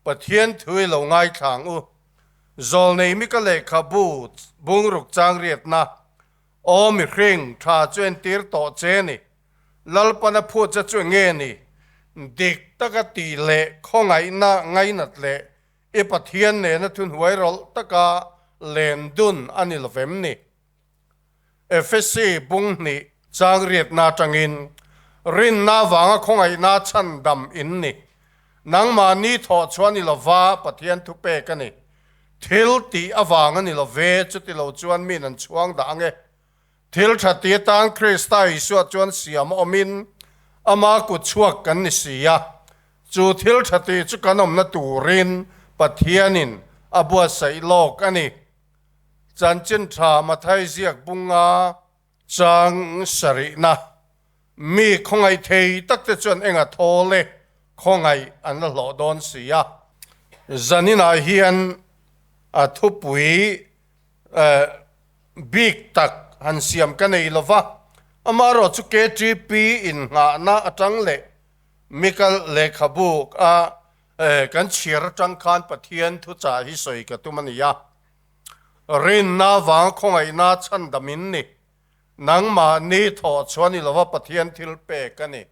Pathian thu i lo ngaithla ang u. Zawlnei Mika lehkhabu bungruk chang riatna, Aw mihring, tha chu entir tawh che ni. Lalpana phut che chu nge ni? Dik taka tih leh khawngaihna ngainat leh i Pathian nena thunhuai rawlh taka len dun a ni lovem ni? Efesi bung hnih chang riatna atangin, Rinna avanga khawngaihna chhandam in ni. Nangmahni thawh chuan i lova Pathian thupek a ni. Thil tih avang a ni lo ve, chuti lo chuan min an chhuang dah ang e. Thil tha ti atan Krista Isua chuan siam a awmin ama kut chhuak kan ni si a. Chu thil tha ti chu kan awmna turin Pathianin a buatsaih lawk a ni. Chanchin tha Mathai ziak bunga chang sarihna mi khawngaih thei tak te chuan enga thawl e khawngaih an la hlawh dawn si a. Zaninah hian a thupui bik tak han siam ka nei lova, amaherawh chu KTP innghahna atang leh Mikal lehkhabu a Kan chhiar atang khan Pathian thuchah hi sawi ka tum a ni a. Rinna vang khawngaihna chhandam in ni. Nangmahni thawh chuan i lova Pathian thil pek a ni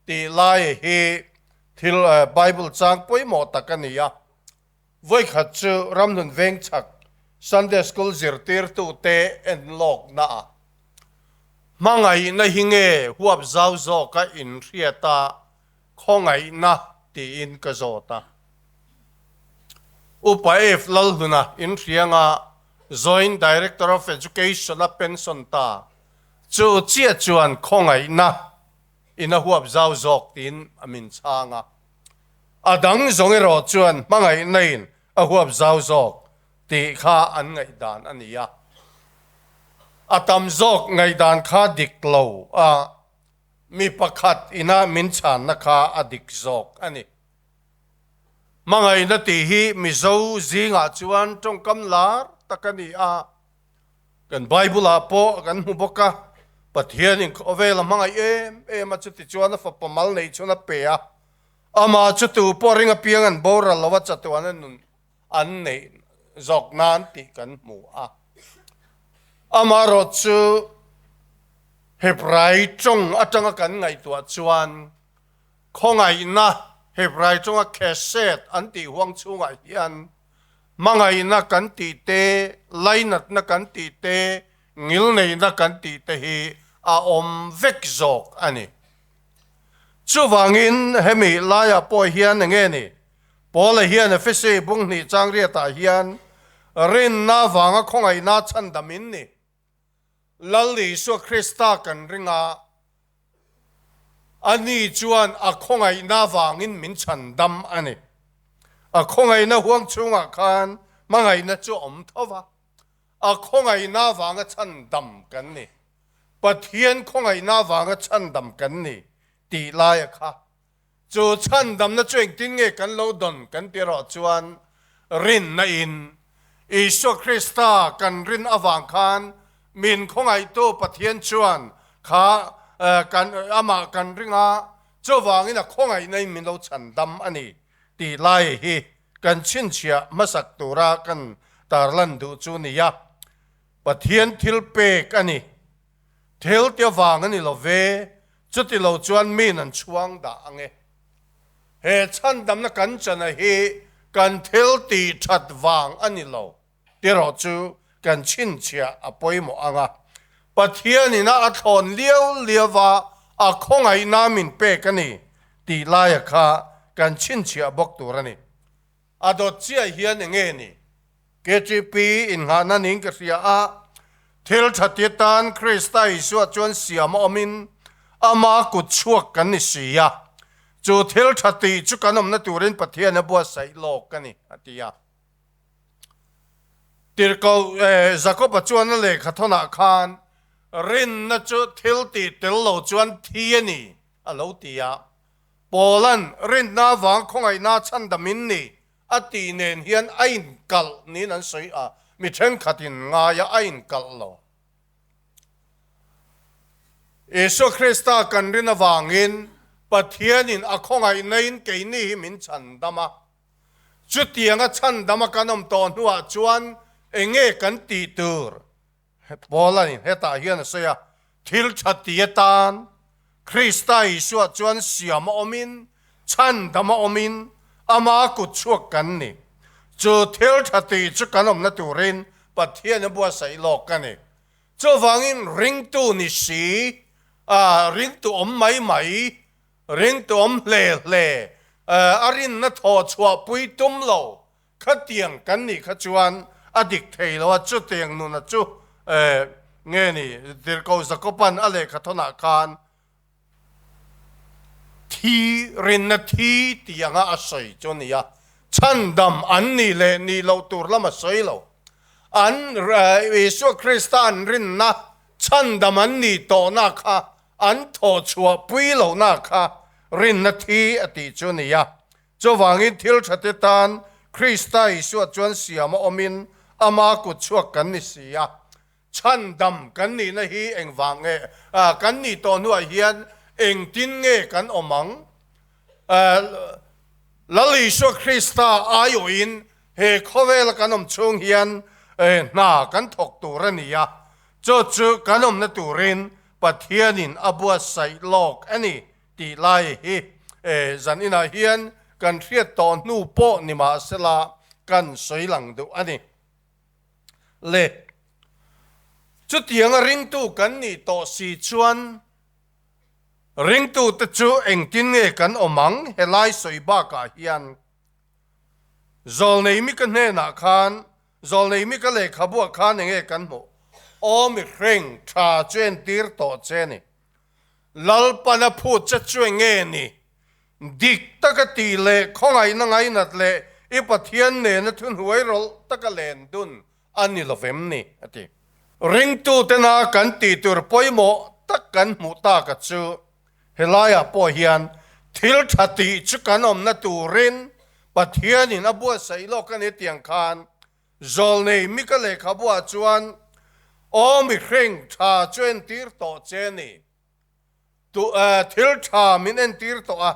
tih lai hi thil Bible chang pawimawh tak a ni a. Vawikhat chu Ramhnun Vengchhak Sunday School zirtirtute en lawkna ah hmangaihna hi nge huap zau zawka inhriat a Khawngaihna tiin ka zawt a. Upa F. Lalhluna inhrianga Joint Director of Education a pension ta chu chiah chuan khawngaihna in a huap zau zawk tiin a min chhang a. A dang zawng erawh chuan hmangaihna in a huap zau zawk tih kha an ngaihdan a ni a. A tam zawk ngaihdan kha dik lo a. Mi pakhat ina min chhanna kha a dik zawk a ni. Hmangaihna tih hi Mizo zingah chuan tawngkam lar tak a ni a, kan Bible-ah pawh kan hmu bawk a, Pathianin khawvel a hmangaih em em a, chuti chuan a fapa mal neih chhun a pe a, amah chu tu pawh ring apiang an boral lo a, chatuan a nun an neih zawk nan tih kan hmu a. Amaherawh chu Hebrai tawng atanga kan ngaihtuah chuan khawngaihna Hebrai tawnga Chesed an tih huang chhungah hian hmangaihna kan tih te, lainatna kan tih te, ngilneihna kan tih te hi a awm vek zawk a ni. Chuvangin hemi laiah pawh hian enge ni? Paula hian Efese bung hnih chang riatah hian rinna vanga khawngaihna chhandam in ni. Lal Isua Krista kan ring a, ani chuan a khawngaihna vangin min chhandam a ni. A khawngaihna huang chhungah khan hmangaihna chu a awm tho va, a khawngaihna vanga chhandam kan ni. Pathian khawngaihna vanga chhandam kan ni tih laia kha Chu chhandamna chu engtin nge kan lo dawn kan ti erawh chuan rinna in Isua Krista kan rin avang khan min khawngaihtu Pathian chuan kha kan amah kan ring a, chuvangin a khawngaihna in min lo chhandam a ni tih lai hi kan chhinchhiah hmasak tura kan tarlan duh chu nia. Pathian thil pek a ni. Thil ti avang a ni lo ve. Chuti lo chuan min an chhuang dah ang e. He chhandamna kan chana hi kan thil tih that vang a ni lo tiraw chu kan chhinchhiah a pawimawh ang a. Pathianin a a thlawn liau liau a, a khawngaihna min pek a ni tih laia kha kan chhinchhiah bawk tur a ni. A dawt chiah hian eng nge ni? KTP innghahna niin ka hria a, thil tha ti atan Krista Isua chuan siam a awmin ama kut chhuak kan ni si a, chu thil tha tih chu kan awmna turin Pathian a buatsaih lawk a ni, a ti a. Tirhkoh Jakoba chuan a lehkha thawnah khan, Rinna chu thil tih tel lo chuan thi a ni, a lo ti a. Paula'n rinna avang khawngaihna chhandam in ni a tih nen hian a inkalh niin an sawi a, mi thenkhatin ngaia a inkalh lo. Isua Krista kan rin avangin Pathianin a khawngaihnain keini hi min chhandam a. Chutianga chhandama kan awm tawh hnuah chuan enge kan tih tur? Paula'n hetah hian a sawi a, Thil tha ti atan Krista Isua chuan siam a awmin, chhandam a awmin, ama kut chhuak kan ni. Chu thil tha ti chu kan awmna turin Pathian a buatsaih lawk a ni. Chuvangin ringtu ni si, ringtu awm mai mai, ringtu awm hle hle, a rinna thaw chhuah pui tum lo khatiang kan nih kha chuan a dik thei lo a, chutiang nuna chu nge ni Tirhkoh Jakoban a lehkha thawnah khan thi rinna thi tih anga a sawi chu a ni a, chhandam an nih leh nih loh tur lam a sawi lo. An Isua Krista an rinna chhandam an nih tawhna kha an thawh chhuah pui lohna kha rinna thi a tih chu a ni a. Chuvangin thil thate tan Krista Isua chuan siam a awmin ama kut chhuak kan ni si a. Chhandam kan nihna hi engvang nge? Kan nih tawh hnuah hian engtin nge kan awm ang? Lal Isua Krista aiawhin he khawvela kan awm chhung hian hna kan thawk tur a ni a, chu chu kan awmna turin Pathianin a buatsaih lawk a ni tih lai hi zan inah hian kan hriat tawh hnu pawh ni mahsela kan sawi lang duh a ni. Le, chutianga ringtu kan nih tawh si chuan ringtute chu engtin nge kan awm ang helai sawi bakah hian Zawlnei Mika hnenah khan, Zawlnei Mika lehkhabuah khan enge kan hmuh? Aw mihreng tha chu entir tawh che ni. Lalpana phut che chu enge ni? Dik taka tih leh khawngaihna ngainat leh i Pathian nena thuhnuai rawlh taka len dun a ni lovem ni? a ti. Ringtutena kan tih tur pawimawh tak kan hmuh taka chu helaiah pawh hian thil tha tih chu kan awmna turin Pathianin a buatsaih lawk a ni tiang khan Zawlnei Mika lehkhabuah chuan Aw mihring tha chu entir tawh che ni. Tu thil tha min entir tawh a,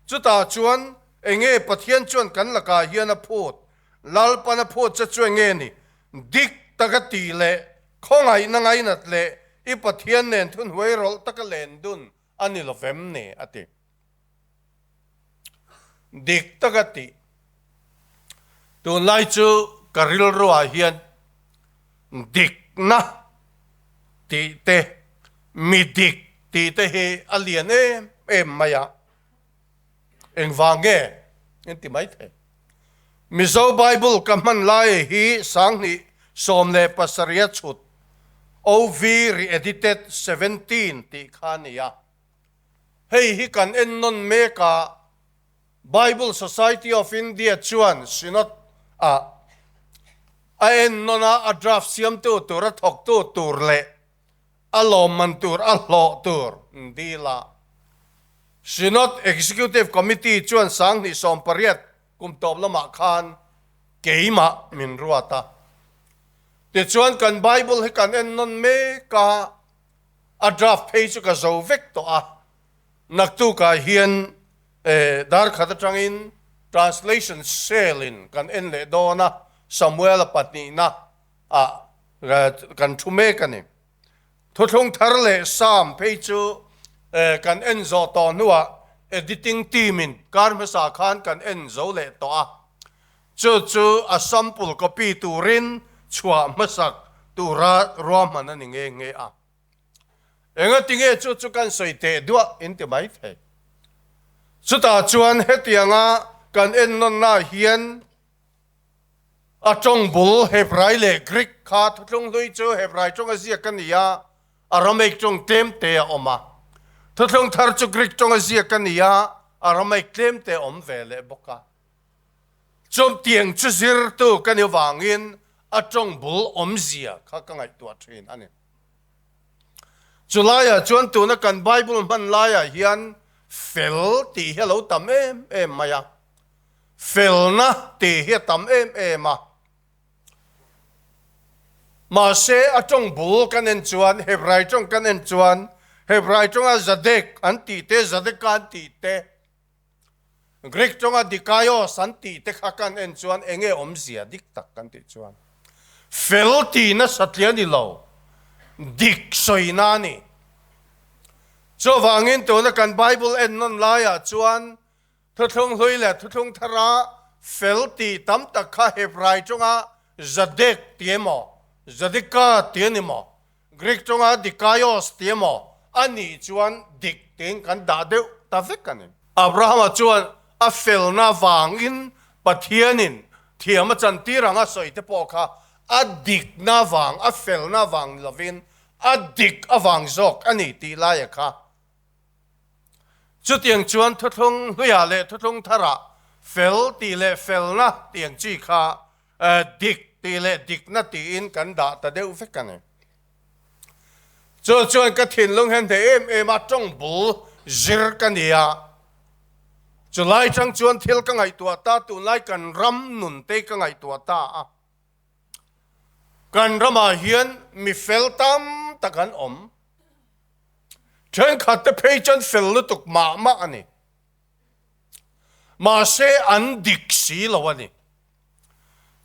chutah chuan enge Pathian chuan kan lakah hian a phut, Lalpan a phut che chu enge ni? Dik taka tih leh khawngaihna ngainat leh i Pathian nen thunhuai rawlh taka len dun a ni lovem ni? a ti. Dik taka tih. Tunlai chu ka rilruah hian dikna tih te, mi dik tih te hi a lian em em mai a, engvang nge in ti mai thei. Mizo Bible ka hman lai hi 2017 a chhut OV Re-edited 17 tih kha a ni a. Hei hi kan en nawn mek a, Bible Society of India chuan Synod ah a en nawn a, a draft siamtu tur, a thawktu tur leh a lawmman tur, a hlawh tur dil a. Synod Executive Committee chuan 2018 kum tawp lamah khan keimah min ruat a. Tichuan kan Bible hi kan en nawn mek a, A draft phei chu ka zo vek tawh a, naktukah hian dar khat atangin translation cell in kan en leh dawn a, Samuel-a pahnihna ah kan thu mek a ni. Thuthlung thar leh Psalm phei chu kan en zawh tawh hnuah editing team in kar hmasa khan kan en zo leh tawh a, chu chu a sample copy turin chhuah hmasak tura ruahman a ni nghe nghe a. Engatinge chu chu kan sawi teh duah in ti mai thei. Chutah chuan hetianga kan ennawnna hian a tawng bul Hebrai leh Greek kha thuthlung hlui chu Hebrai tawnga ziak a ni a, Aramaic tawng tlem te a awm a. Thuthlung thar chu Greek tawnga ziak a ni a, Aramaic tlem te a awm ve leh bawk a. Chumtiang chu zirtu ka ni vangin a tawng bul awmzia kha ka ngaihtuah thin a ni. Chulaiah chuan tuna kan Bible hman laiah hian fel tih hi a lo tam em em mai a, felna tih hi a tam em em a. Mahse a tawng bul kan en chuan, Hebrai tawng kan en chuan, Hebrai tawnga Zadek an tih te, Zadeka an tih te, Greek tawnga dikaios an tih te kha kan en chuan enge awmzia dik tak kan tih chuan fel tihna satliah a ni lo, dik sawina a ni. Chuvangin tuna kan Bible en nawn laiah chuan Thuthlung hlui leh thuthlung thara fel tih tam tak kha Hebrai tawnga zadek tih emaw, zadika tih a ni maw, Greek tawnga dikaios tih emaw a nih chuan dik tiin kan dah deuh ta vek a ni. Abrahama chuan a felna vangin Pathianin thiam a chantir ang a sawi te pawh kha a dikna vang, a felna vang ni lovin a dik avang zawk a ni tih laia kha Chutiang chuan thuthlung hluiah leh thuthlung tharah fel tih leh felna tih ang chi kha dik tih leh dikna tiin kan dah ta deuh vek a ni. Chu chuan ka thinlung hian hneh em em a, tawng bul zir ka ni a. Chulai chang chuan thil ka ngaihtuah ta, tunlai kan ram nun te ka ngaihtuah ta a. Kan ramah hian mi fel tam tak an awm. Thenkhat te phei chuan fel lutuk mah mah a ni. Mahse an dik si lo a ni.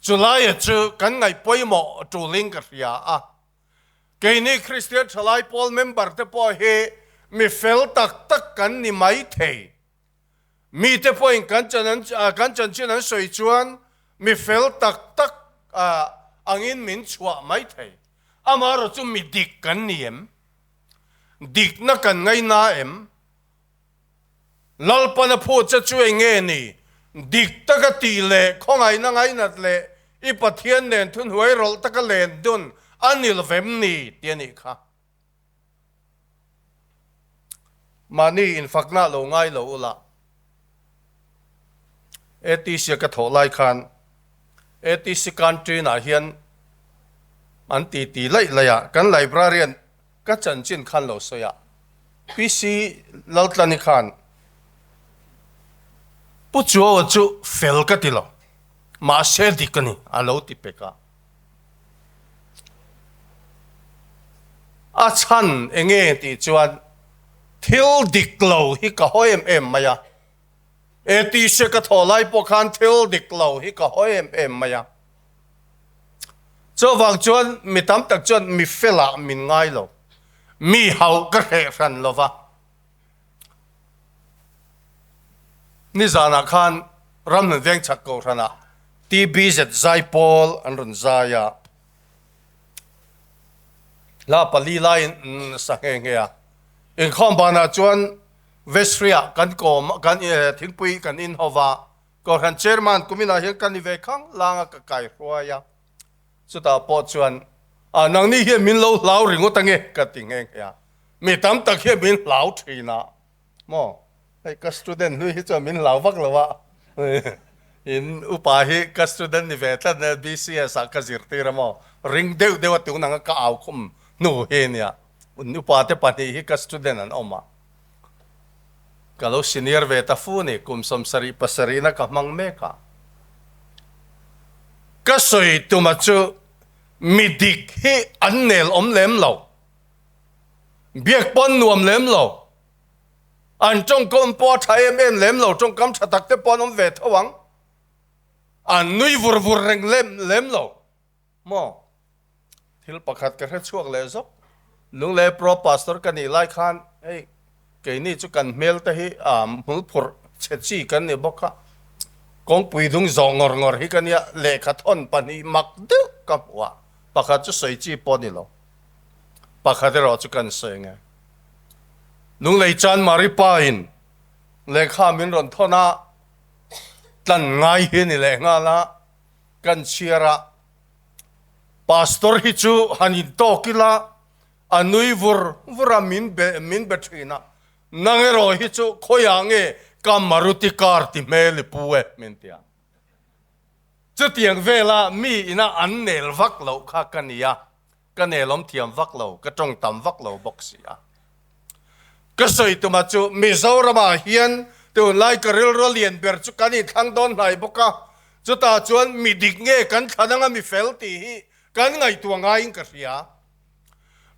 Chulaia chu kan ngaih pawimawh tulin ka hria a. Keini Kristian Thalai Pawl member te pawh hi mi fel tak tak kan ni mai thei. Mite pawhin kan chan an kan chanchin an sawi chuan mi fel tak tak angin min chhuah mai thei. Amaherawh chu mi dik kan ni em? Dikna kan ngaina em? Lalpana phut che chu eng nge ni? Dik taka tih leh khawngaihna ngainat leh i Pathian nen thunhuai rawlh taka len dun a ni lovem ni? tih a nih kha. Mahni infakna lo ngai lo ula. ATC a ka thawh lai khan ATC canteen ah hian an ti ti laih laih a, kan librarian ka chanchin khan lo sawi a, PC Laltlani khan Pu Chuaua chu fel ka ti lo, mahse dik a ni a lo ti pek a. A chhan enge tih chuan thil dik lo hi ka haw em em mai a. ATC ka thawh lai pawh khan thil dik lo hi ka haw em em mai a. Chuvang chuan mi tam tak chuan mi felah min ngai lo, mi hauh ka hreh hran lo va. Nizanah khan Ramhlun Vengchhak Kohhranah TBZ Zaipawl an rawn zai a, hla pali laiin sa nghe nghe a. Inkhawm banah chuan Vestry-ah kan kawm kan thingpui kan in ho va, Kohhran Chairman kuminah hian ka ni ve khang lang a ka kai hruai a. Chutah pawh chuan, Ah, nangni hian min lo hlau ringawt ange ka ti nghe nghe a. Mi tam tak hian min hlau thin a, maw? Hei ka student hlui hi chuan min hlau vak lo a, in upa hi ka student ni ve tlat nia, BCS ah ka zirtir a maw? Ring deuh deuh a tun anga ka au khum hnu hi nia, in upa te pahnih hi ka student an awm a, ka lo senior ve ta fu ni, kum 77 pasarihna ka hmang mek a. Ka sawi tuma chu mi dik hi an nel awm lem lo. Biak pawh an nuam lem lo. An tawngkawm pawh a tha em em lem lo, tawngkam tha tak te pawh an awm ve tho ang. An nui vur vur reng lem lem lo maw? Thil pakhat ka hre chhuak leh zawk. Lunglei Pro Pastor ka nih lai khan hei keini chu kan hmel te hi hmul phurh chhe chi kan ni bawk a, kawngpui dung zawh ngawr ngawr hi ka nia, lehkha thawn pahnih mak deuh ka hmu a, pakhat chu sawi chi pawh ni lo. Pakhat erawh chu kan sawi nge. Lunglei chan Maripa in lehkha min rawn thawn a, tlan ngai hi a ni leh nghal a, kan chhiar a, Pastor hi chu han in tawk ila, a nui vur vur a, min be min be thin a, nang erawh hi chu khawiah nge ka Maruti car ti hmel i pu e min ti a. Chutiang vela mi ina an nel vak loh kha ka ni a, ka nelawm thiam vak lo, ka tawng tam vak lo bawk si a. Ka sawi tuma chu Mizoramah hian tunlai ka rilru lian ber chu kan inthlang dawn hnai bawk a, chutah chuan mi dik nge kan thlan anga mi fel tih hi kan ngaihtuah ngaiin ka hria.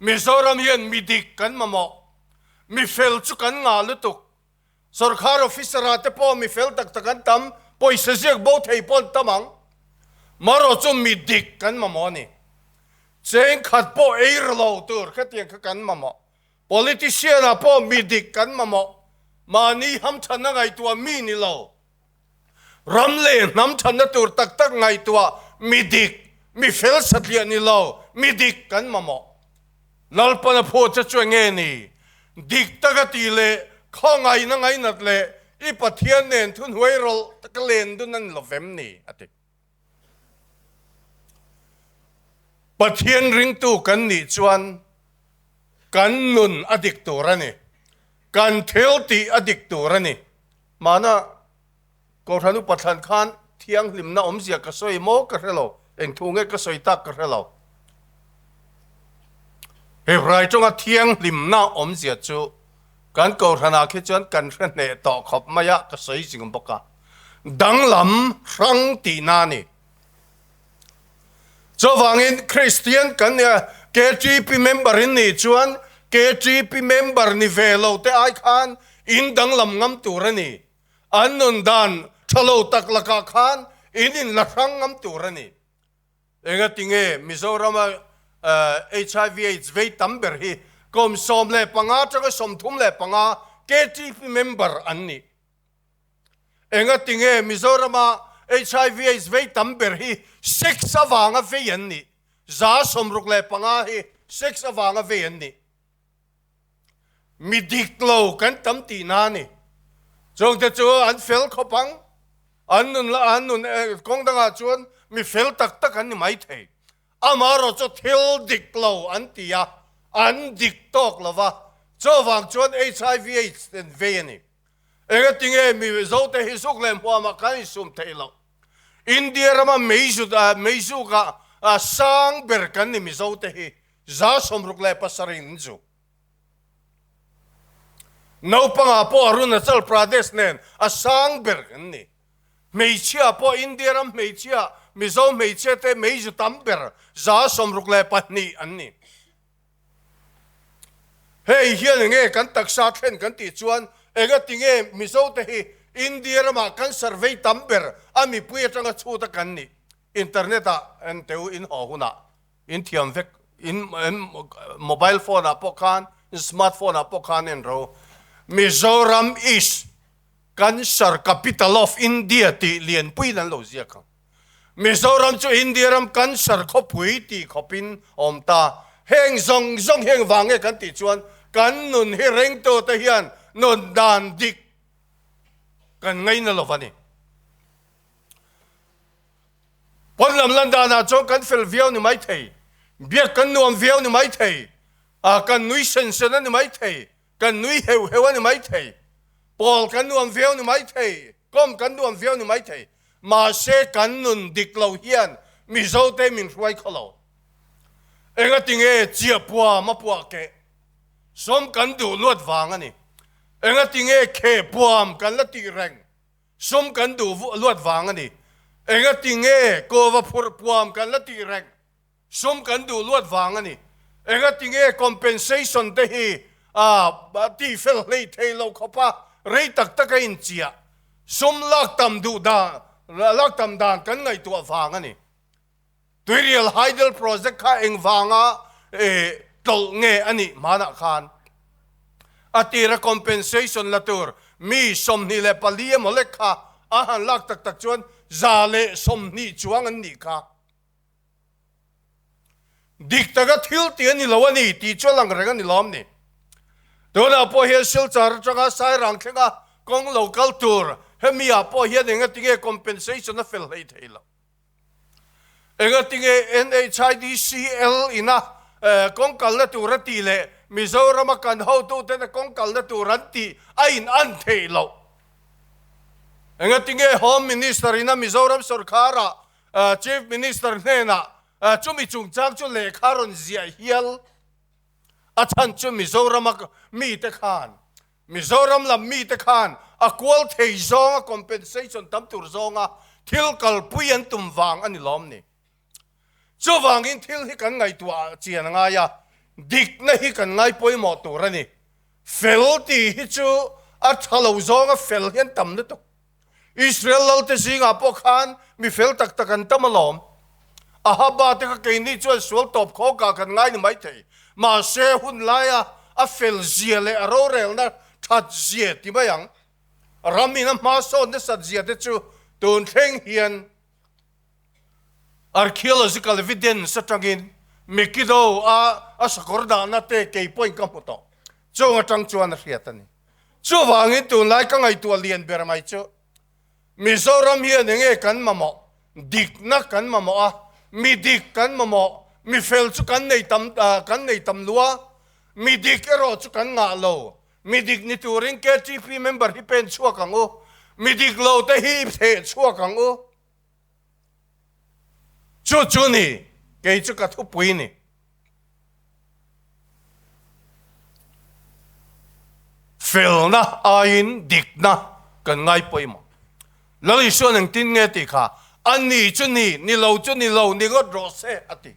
Mizoram hian mi dik kan mamawh, mi fel chu kan ngah lutuk. Sorkar officer ah te pawh mi fel tak tak an tam, pawisa ziak bo thei pawh an tam ang. Marawh chu mi dik kan mamawh a ni. Cheng khat pawh ei ro tur khatiang kha kan mamawh. Politician ah pawh mi dik kan mamawh. Mahni hamthanna ngaihtuah mi ni lo. Ram leh hnam thanna tur tak tak ngaihtuah mi dik, mi fel satliah ni lo, mi dik kan mamawh. Lalpan a phuah che chu enge ni? Dik taka tih leh khawngaihna ngainat leh i Pathian nen thuhnuai rawlh taka len dun a ni lo vem ni? a ti. Pathian ringtu kan nih chuan kan nun a dik tur a ni. Kan thil tih a dik tur a ni. Mahna Kohhran upa thlan khan thianghlimna awmzia ka sawi maw ka hre lo, eng thu nge ka sawi tak ka hre lo. Hebrai tawnga thianghlimna awmzia chu kan Kohhranah khi chuan kan hre hneh tawh khawp mai a, ka sawi zing bawk a. Danglam hrang tihna a ni. Chuvangin Kristian kan nia, KTP member in nih chuan KTP member ni ve lo te ai khan in danglam ngam tur a ni. An nun dan tha lo tak lakah khan in in la hrang ngam tur a ni. Engatinge Mizorama HIV AIDS vei tam ber hi kum 15 atanga 35 KTP member an nih. Engatinge Mizorama HIV AIDS vei tam ber hi sex avanga vei an nih? 65 hi sex avanga vei an nih. Mi dik lo kan tam tihna a ni. Chungte chu an fel khawp ang. An nun la an nun kawng dangah chuan mi fel tak tak an ni maithei. Amaherawh chu thil dik lo an ti a, an dik tawk lo va. Chuvang chuan HIV AIDS an vei a ni. Engatinge Mizote hi zuk leh hmuamah kan insum theih loh? India rama meizut meizukah sang ber kan ni Mizote hi 67 in zuk. Naupangah pawh Arunachal Pradesh nen a sang ber kan ni. Hmeichhia pawh India ram hmeichhia Mizo hmeichhia te meizu tam ber 62 an ni. Hei hian enge kan taksa thlen kan tih chuan engatinge Mizote hi India ramah cancer vei tam ber a mipui atanga chhut a kan nih? Internet ah en teu in haw hunah in thiam vek in mobile phone ah pawh khan smart phone ah pawh khan en ro Mizoram is cancer capital of India tih lianpuiin an lo ziak ang. Mizoram chu India ram cancer khawpui tih khawpin a awm ta. Heng zawng zawng hi engvang nge kan tih chuan kan nun hi rengtute hian nun dan dik kan ngaina lo va ni. Pawn lam lan danah chuan kan fel viau ni maithei, biak kan nuam viau ni maithei, kan nui sen sen a ni maithei, Kan nui heuh heuh a ni maithei, pawl kan nuam viau ni maithei, kawm kan nuam viau ni maithei, mahse kan nun dik lo hian Mizote min hruai khaw lo. Engatinge chiahpuam a puah keh? Sawm kan duh luat vang a ni. Engatinge khehpuam kan la tih reng? Sawm kan duh luat vang a ni. Engatinge kawva phurh puam kan la tih reng? Sum kan duh luat vang a ni. Engatinge compensation te hi a tihfel hlei thei lo khawp a, rei tak tak a inchiah. Sum lak tam duh dan, lak tam dan kan ngaihtuah vang a ni. Tuirial Hydel Project kha engvanga tlawlh nge a nih hmanah khan a tira compensation la tur mi 24 emaw lek kha a han lak tak tak chuan 120 chuang an nih kha. Dik taka thil tih a ni lo a ni tih chu a lang reng a ni lawm ni. Tunah pawh hian Silchar atanga Sairang thlenga kawng lo kal tur hemi ah pawh hian engatinge compensation a fel hlei thei lo. Engatinge NHIDCL ina kawng kalna tur a tih leh Mizorama kan hotuten a kawng kalna tur an tih a in an theih loh. Engatinge Home Minister ina Mizoram sorkharah Chief Minister hnenah chumi chungchang chu lehkha rawn ziah hial a chhan chu Mizorama mite khan, Mizoram lam mite khan a kual thei zawnga compensation tam tur zawnga thil kalpui an tum vang a ni lawm ni. Chuvangin thil hi kan ngaihtuah chian a ngai a, dikna hi kan ngai pawimawh tur a ni. Fel tih hi chu A tha lo zawnga fel hi an tam lutuk. Israel lalte zingah pawh khan mi fel tak tak an tam alawm. Ahaba te kha keini chuan sual tawp khawkah kan ngai ni maithei. Mahse, hun laia a fel zia leh a rorelna that zia ti mai ang. Ram in a hma sawn nasat zia te chu tun thleng hian archaeological evidence atangin Megiddo a a sakawr dahna te kei pawhin ka hmu tawh. Chung atang chuan a hriat a ni. Chuvangin tunlai ka ngaihtuah lian ber mai chu Mizoram hian enge kan mamawh? Dikna kan mamawh a, mi dik kan mamawh, mi fel chu kan nei tam kan nei tam lua, mi dik erawh chu kan ngah lo. Mi dik ni turin KTP member hi pen chhuak ang u, mi dik lo te hi i theh chhuak ang u. Chu chu ni, kei chu ka thupui ni. Felna aiin dikna kan ngai pawimawh. Lal Isuan engtin nge tih kha, A ni chu ni, ni lo chu ni lo, ni ngawt rawh se, a ti.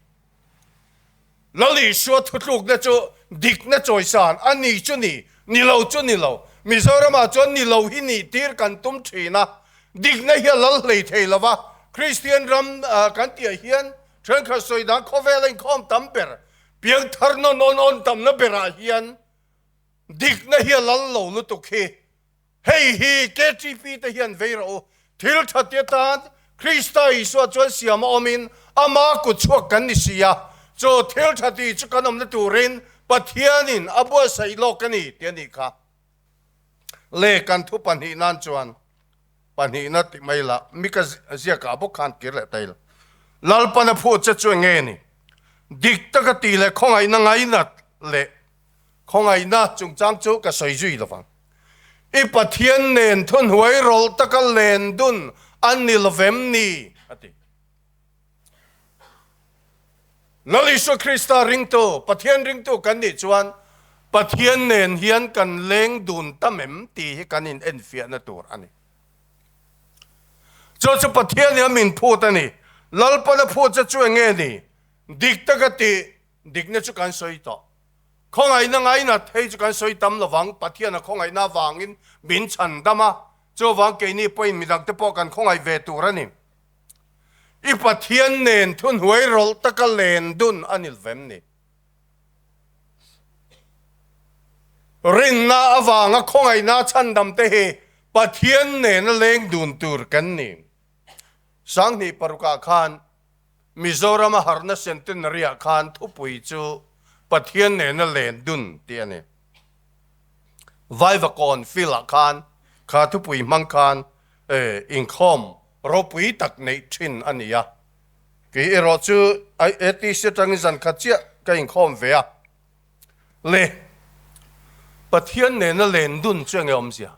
Lal Isua thutlukna chu dikna chawisan, a ni chu ni, ni lo chu ni lo. Mizoramah chuan ni lo hi nih tir kan tum thin a, dikna hi a lal hlei thei lo va. Kristian ram kan tihah hian thenkhat sawi dan khawvela inkhawm tam ber, piangthar nawn awn awn tamna berah hian dikna hi a lal lo lutuk hi. Hei hi KTP te hian vei rawh u. Thil tha ti atan Krista Isua chuan siam a awmin ama kut chhuak kan ni si a, chu thil tha ti chu kan awmna turin Pathianin a buatsaih lawk a ni tih a nih kha. Le kan thu pahnih nan chuan pahnihna ti mai la, Mika ziakah bawk khan kir leh ta ila. Lalpan a phut che chu enge ni? Dik taka ti leh khawngaihna ngainat leh Khawngaihna chungchang chu ka sawi zui lovang. I Pathian nen thunhuai rawlh taka len dun a ni lovem ni? a ti. Lal Isua Krista ringtu, Pathian ringtu kan nih chuan Pathian nen hian kan leng dun tam em tih hi kan inenfiahna tur a ni. Chu chu Pathian hi a min phut a ni. Lalpana phut che chu enge ni? Dik taka tih Dikna chu kan sawi tawh. Khawngaihna ngainat hei chu kan sawi tam lovang, Pathian a khawngaihna avangin min chhan dam a, chuvang keini pawhin midangte pawh kan khawngaih ve tur a ni. I Pathian nen thuhnuai rawlh taka len dun a ni lvem ni. Rinna avanga khawngaihna chhandam te hi Pathian nena leng dun tur kan ni. Sanghnih parukah khan Mizoram a harhna centenary ah khan thupui chu Pathian nena len dun tih a ni. Vaivakawn field ah khan kha thupui hmang khan inkhawm ropui tak neih thin a ni a. Kei erawh chu ATC atangin zan khat chiah ka inkhawm ve a. Le, Pathian nena len dun chu enge awmzia?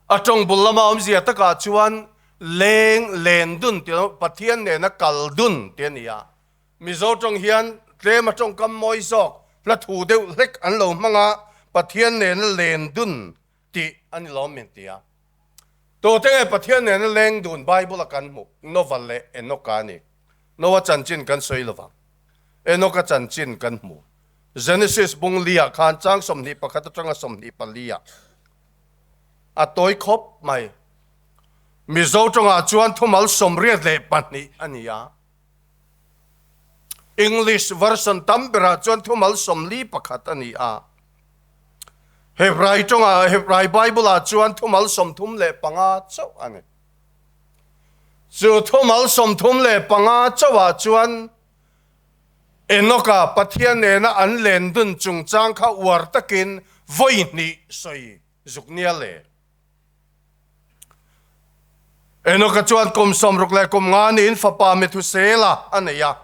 A tawng bul lama awmzia takah chuan leng len dun tih lo Pathian nena kal dun tih a ni a. Mizo tawng hian tlem a tawngkam mawi zawk hla thu deuh hlek an lo hmang a, Pathian nena len dun tih a ni lawm min ti a. Tute nge Pathian nena leng dun Bible a kan hmuh Nova leh Enoka a ni. Noah chanchin kan sawi lovang. Enoka chanchin kan hmu. Genesis bung li ah khan chang 21 atanga 24 ah a tawi khawp mai. Mizo tawngah chuan thumal 82 a ni a. English version tam berah chuan thumal 41 a ni a. Hebrai tawngah Hebrai Bible ah chuan thumal 35 chauh a ni. Chu thumal 35 chauhah chuan Enoka Pathian nena an len dun chungchang kha uar takin vawi hnih sawi zuk nia le. Enoka chuan kum 65 niin fapa Methusela a nei a.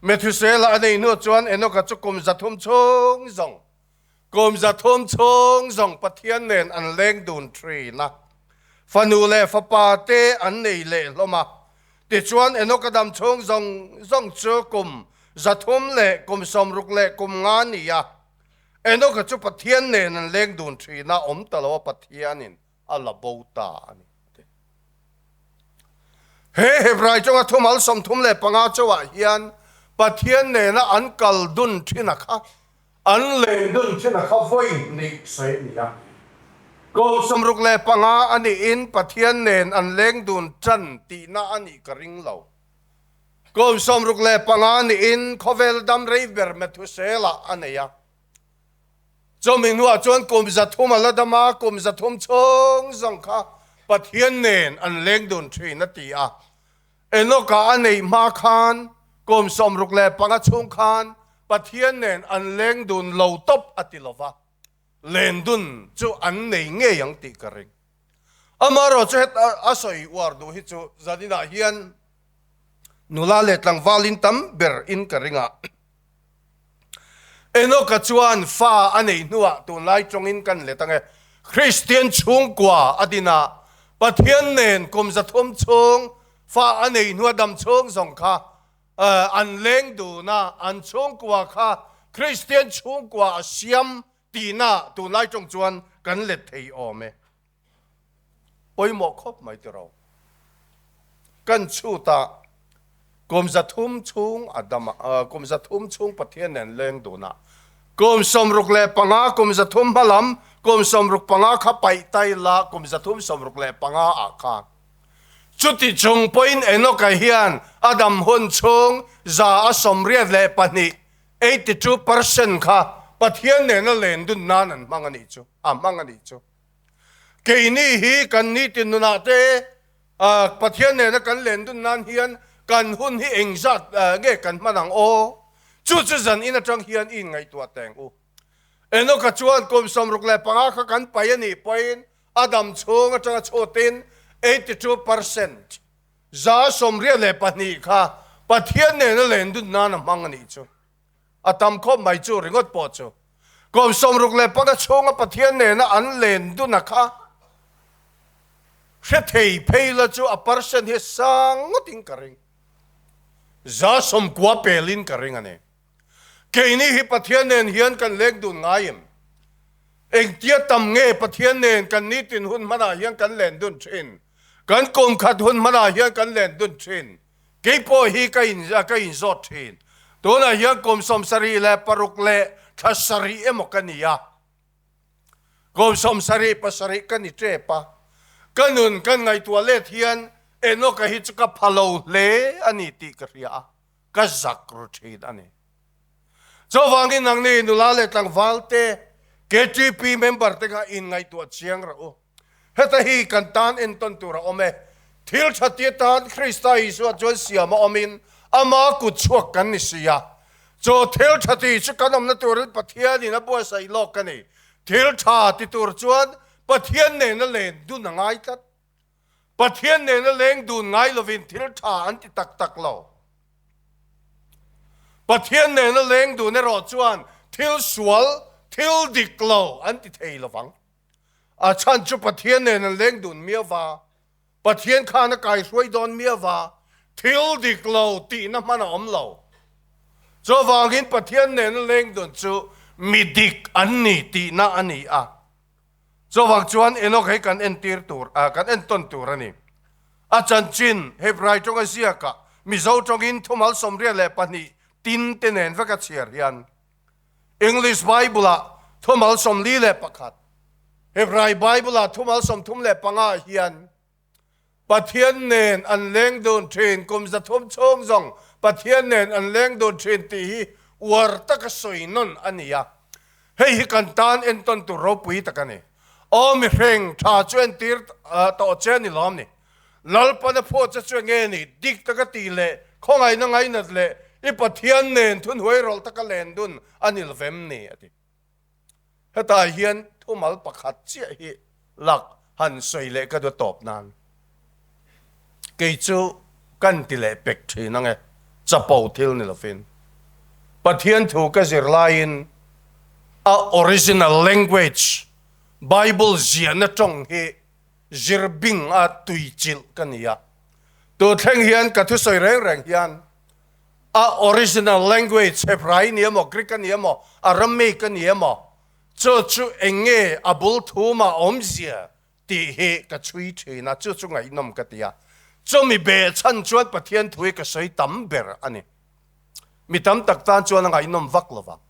Methusela a nei hnu chuan Enoka chu kum 300 chhung zawng Kum 300 chhung zawng Pathian nen an leng dun thin a, fanu leh fapa te an nei leh hlawm a. Tichuan Enoka dam chhung zawng zawng chu kum 300 leh kum 65 leh kum nga ni a. Enoka chu Pathian nen an leng dun thin a, awm ta lo a Pathianin a la bo ta a ni. He Hebrai tawnga thumal 35 chauhah hian Pathian nena an kal dun thin a kha, an leng dun thin a kha vawi hnih sawi a ni a. Kum 65 a nihin Pathian nen an leng dun tan tihna a nih ka ring lo. Kum 65 niin khawvel dam rei ber Methuselah a nei a. Chumi hnuah chuan kum 300 a la dam a, kum 300 chhung zawng kha Pathian nen an leng dun thin a ti a. Enoka a neih hma khan kum 65 chhung khan Pathian nen an leng dun lo tawp a ti lova, len dun chu an nei ngei ang tih ka ring. Amaherawh chu heta a sawi uar duh hi chu zaninah hian nula leh tlangvalin tam ber in ka ring a. Enoka chuan fa a neih hnuah tunlai tawngin kan let ange. Kristian chhungkua a din a, Pathian nen kum 300 chhung fa a neih hnua dam chhung zawng kha an leng dun a, an chhungkua kha Kristian chhungkua a siam tihna tunlai tawng chuan kan let thei awm e. Pawimawh khawp mai tiraw. Kan chhutah kum 300 chhung a dam a, kum 300 chhung Pathian nen leng dun a, kum 65 kum 300 hma lam kum 65 kha paih tai la kum 365 ah khan chuti chung pawhin Enoka hian a dam hun chhung 182, 82%, kha Pathian nena len dun nan an hmang a nih chu, a hmang a nih chu. Keini hi kan nitin nunah te Pathian nena kan len dun nan hian kan hun hi engzat nge kan hman ang aw? Chu chu zan in atang hian i inngaihtuah teng u. Enoka chuan kum 65 kha kan pai a nih pawhin a dam chhung atanga chhutin 82%, 82%, kha Pathian nena len dun nan a hmang a nih chu. A tam khawp mai chu ringawt pawh chu. Kum 65 chhunga Pathian nena an len dun a kha hre thei phei la chu a percent hi sang ngawtin ka ring. 90% pelin ka ring a ni. Keini hi Pathian nen hian kan leng dun ngai em? Engtia tam nge Pathian nen kan nitin hun hmanah hian kan len dun thin? Kan kum khat hun hmanah hian kan len dun thin? Kei pawh hi ka in ka inzawt thin. Tunah hian kum 76 leh thla sarih emaw ka ni a. Kum 77 ka ni tep a. Ka nun kan ngaihtuah let hian Enoka hi chu ka pha lo hle a ni tih ka hria a, ka zak ru thin a ni. Chuvangin nangni nula leh tlangval te, KTP member te kha inngaihtuah chiang rawh u. Heta hi kan tan entawn tur a awm e. Thil tha tia tan Krista Isua chuan siam a awmin ama kut chhuak kan ni si a. Chu thil tha ti chu kan awmna turin Pathianin a buatsaih lawk a ni. Thil tha ti tur chuan Pathian nena len dun a ngai tlat. Pathian nena leng dun ngai lovin thil tha an ti tak tak lo. Pathian nena leng dun erawh chuan thil sual, thil dik lo an ti thei lovang. A chhan chu Pathian nen an leng dun miau va, Pathian khan a kaihruai dawn miau va, thil dik lo tihna hman a awm lo. Chuvangin Pathian nen a leng dun chu mi dik an ni tihna a ni a. Chuvang chuan Enoch hi kan entir tur, kan entawn tur a ni. A chanchin Hebrai tawnga ziakah Mizo tawngin thumal 82 tin te nen veka chhiar hian English Bible-ah thumal 41, Hebrai Bible-ah thumal 35 hian Pathian nen an leng dun thin, kum 300 chhung zawng Pathian nen an leng dun thin tih hi uar taka sawi nawn a ni a. Hei hi kan tan entawn tur ropui tak a ni. Aw mihreng tha chu entir tawh che a ni lawm ni. Lalpana phuah che chu enge ni? Dik taka tih leh khawngaihna ngainat leh i Pathian nen thunhuai rawlh taka len dun a ni lovem ni? a ti. Hetah hian thumal pakhat chiah hi lak han sawi leh ka duh tawp nan. Kei chu kan ti leh pek thin ange, chapo thil ni lovin. Pathian thu ka zir laiin a original language Bible ziahna tawng hi zir bing a tui chilh ka ni a. Tu thleng hian ka thusawi reng reng hian a original language Hebrai ni emaw, Greek a ni emaw, Aramaic a ni emaw, chu chu eng nge a bul thuma awmzia tih hi ka chhui thin a, chu chu ngaihnawm ka ti a. Chumi beh chhan chuan Pathian thu hi ka sawi tam ber a ni. Mi tam tak tan chuan a ngaihnawm vak lo vang.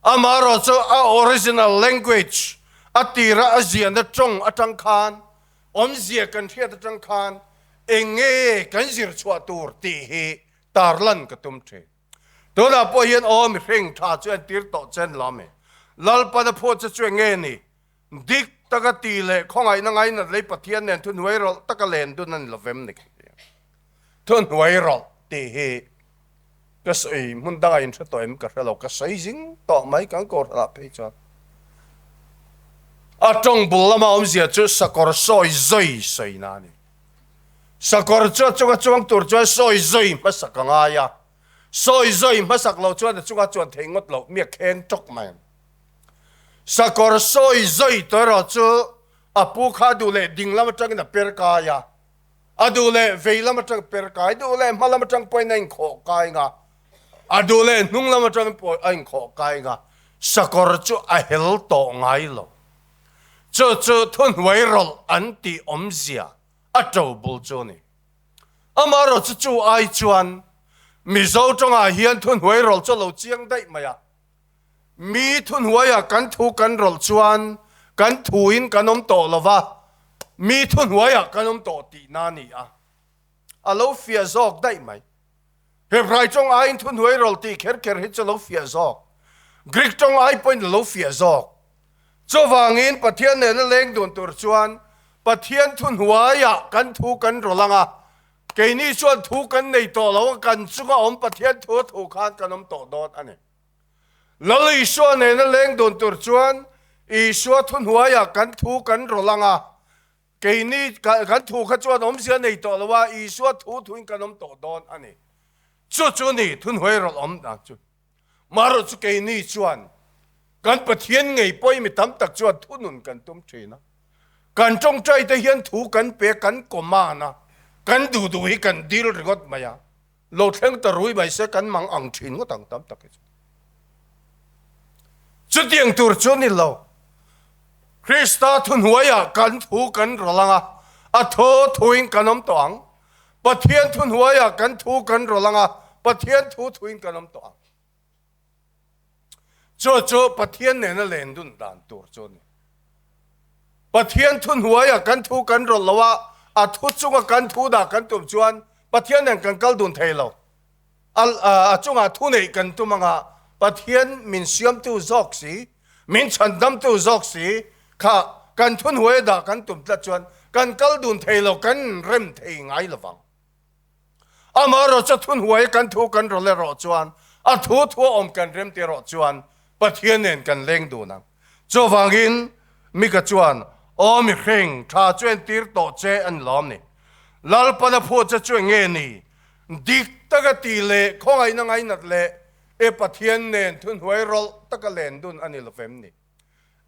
Amaherawhchu a original language A tira a ziahna tawng atang khan, awmzia kan hriat atang khan eng nge kan zir chhuah tur tih hi tarlan ka tum thin. Tunah pawh hian aw mihring tha chu entir tawh chen lawm e. Lalpan a phuat che chu eng nge ni? Dik taka ti leh khawngaihna ngainat lei Pathian nen thuhnuai rawlh taka len dun a ni lovem ni? Thuhnuai rawlh tih hi ka sawi hmun dangah in hre tawh em ka hre lo, ka sawi zing tawh mai kan kohhranah phei chuan. A tawng bul lama awmzia chu sakawr sawi zawi sawina a ni. Sakawr chu a chunga chuang tur chuan sawi zawi hmasak a ngai a, sawi zawi hmasak lo chuan a chunga chuan thei ngawt loh mi a kheng tawk mai ang. Sakawr sawi zawi tawh erawh chu a pu kha a duh leh ding lam atangin a per kai a, a duh leh vei lam atang per kai, duh leh hma lam atang pawhin a inkhawh kai nga, a duh leh hnung lam atangin pawh a inkhawh kai nga, sakawr chu a hel tawh ngai lo. Chu chu thuhnuai rawlh an tih awmzia a to bul chu a ni. Amaherawh chu chu ai chuan Mizo tawngah hian thuhnuai rawlh chu a lo chiang daih mai a. Mi thuhnuaiah kan thu kan rawlh chuan kan thuin kan awm tawh lo va, mi thuhnuaiah kan awm tawh tihna a ni a. A lo fiah zawk daih mai. Hebrai tawng aiin thuhnuai rawlh tih kher kher hi chu a lo fiah zawk. Greek tawng ai pawhin a lo fiah zawk. Chuvangin Pathian nena leng dun tur chuan Pathian thuhnuaiah kan thu kan rawlh ang a, keini chuan thu kan nei tawh lo a, kan chunga awm Pathian thu a thu khan kan awm tawh dawn a ni. Lal Isua nena leng dun tur chuan Isua thuhnuaiah kan thu kan rawlh ang a, keini kan thu kha chuan awmzia nei tawh lo a, Isua thu thuin kan awm tawh dawn a ni. Chu chu ni thuhnuai rawlh awm dan chu. Marawh chu keini chuan kan Pathian ngei pawhin mi tam tak chuan thunun kan tum thin a. Kan tawngtai te hian thu kan pe, kan command a, kan duh duh hi kan dil ringawt mai a. Lo thleng ta rui mai se kan mang ang thin ngawt ang tam tak hi chu. Chutiang tur chu ni lo. Krista thuhnuaiah kan thu kan rawlh ang a, a thaw thuin kan awm tawh ang. Pathian thuhnuaiah kan thu kan rawlh ang a, Pathian thu thuin kan awm tawh ang. Chu chu Pathian nena len dun dan tur chu a ni. Pathian thuhnuaiah kan thu kan rawlh lo a, a thu chunga kan thu dah kan tum chuan Pathian nen kan kal dun thei lo. A chungah thu neih kan tum anga Pathian min siamtu zawk si, min chhandamtu zawk si kha kan thuhnuaia dah kan tum tlat chuan kan kal dun thei lo, kan rem thei ngai lo vang. Amaherawhchu thuhnuaia kan thu kan rawlh erawh chuan a thu thu a awm kan rem tih erawh chuan Pathian nen kan leng dun ang. Chuvangin Mika chuan, Aw mihring, tha chu entir tawh che a ni lawm ni. Lalpan a phut che chu eng nge ni? Dik taka tih leh khawngaihna ngainat leh e Pathian nen thuhnuai rawlh taka len dun a ni lo vem ni.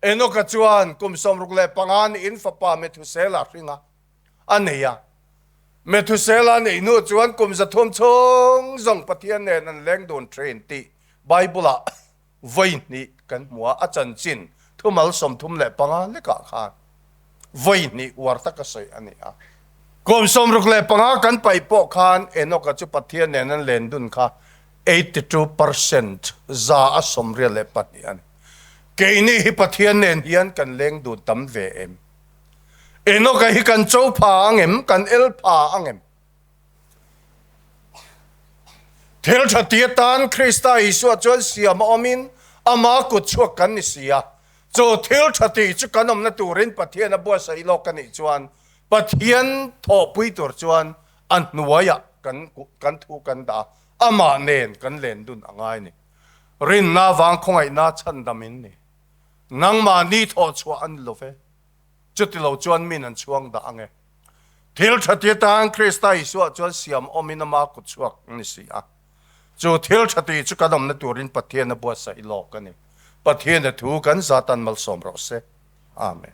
Enoka chuan kum 65 niin fapa Methusela hringa a nei a. Methusela neih hnu chuan kum 300 chhung zawng Pathian nen an leng dun thin tih Bible-ah vawi hnih kan hmu a, a chanchin thumal 35 lekah khan vawi hnih uar taka sawi a ni a. Kum 65 kan paih pawh khan Enoka chu Pathian nen an len dun kha 82% 82% a ni. Keini hi Pathian nen hian kan leng dun tam ve em? Enoka hi kan cho pha ang em? Kan el pha ang em? Thil tha ti atan Krista Isua chuan siam a awmin ama kut chhuak kan ni si a. Chu thil tha ti chu kan awmna turin Pathian a buatsaih lawk a nih chuan Pathian thawhpui tur chuan a hnuaiah kan kan thu kan dah a, amah nen kan len dun a ngai a ni. Rinna vang khawngaihna chhandam in ni. Nangmahni thawhchhuah a ni lo ve. Chutilo chuan min an chhuang dah ang e. Thil tha ti atan Krista Isua chuan siam awmin ama kut chhuak a ni si a. Chu thil tha ti chu kan awmna turin Pathian a buatsaih lawk a ni. Pathian a thu kan zatan malsawm rawh se. Amen.